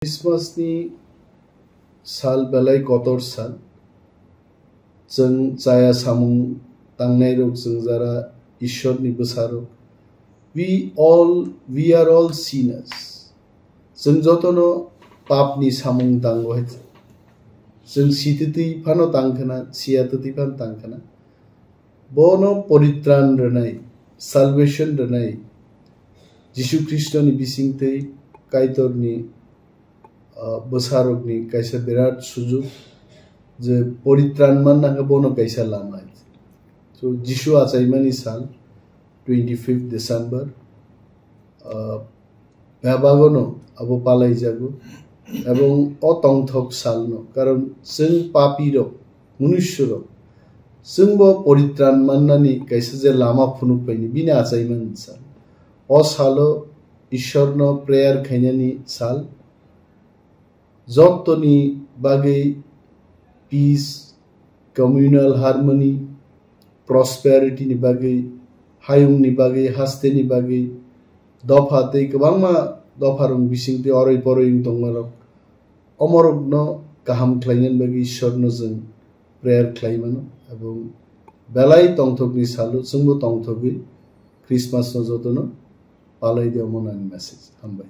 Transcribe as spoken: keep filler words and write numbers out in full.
Christmas ni sal belai kotor sal. Chwng chaya samung tangnai rok, chwng jara Ishwar ni bwsa rok. We all, we are all sinners. Chwng jotono pap ni samung tango hai. Chwng sititwi phano tangkhana, siya titwi phano tangkhana. Bono poritran rwnai, salvation rwnai, Jisu Khristo ni bisingtwi Kaitor ni, ah, bwsa rok ni kaisa birat sujuk, je poritran manna khe bono kaisa lama. So, Jisu achaimani sal, twenty-fifth December, ah, bebagono abo palaijago, ebong o tongthok salno, karon chwng papi rok, munusu rok, chwngbo poritran mannani kaisa je lama phunuk paini, bini achaimani sal. O salo Ishwarno prayer khainani sal, jottoni bagwi peace, communal harmony, prosperity ni bagwi, hayung ni bagwi, haste ni bagwi, dopha tei kwbangma dopha rok bising tei oroi poroi wng tongma rok, omorokno kaham khlainani bagwi Ishwarno chwng prayer khlai mano, ebong belai tongthokni salo chwngbo tongthogwi Christmas no jotono palai di, omo nani message. Hambai.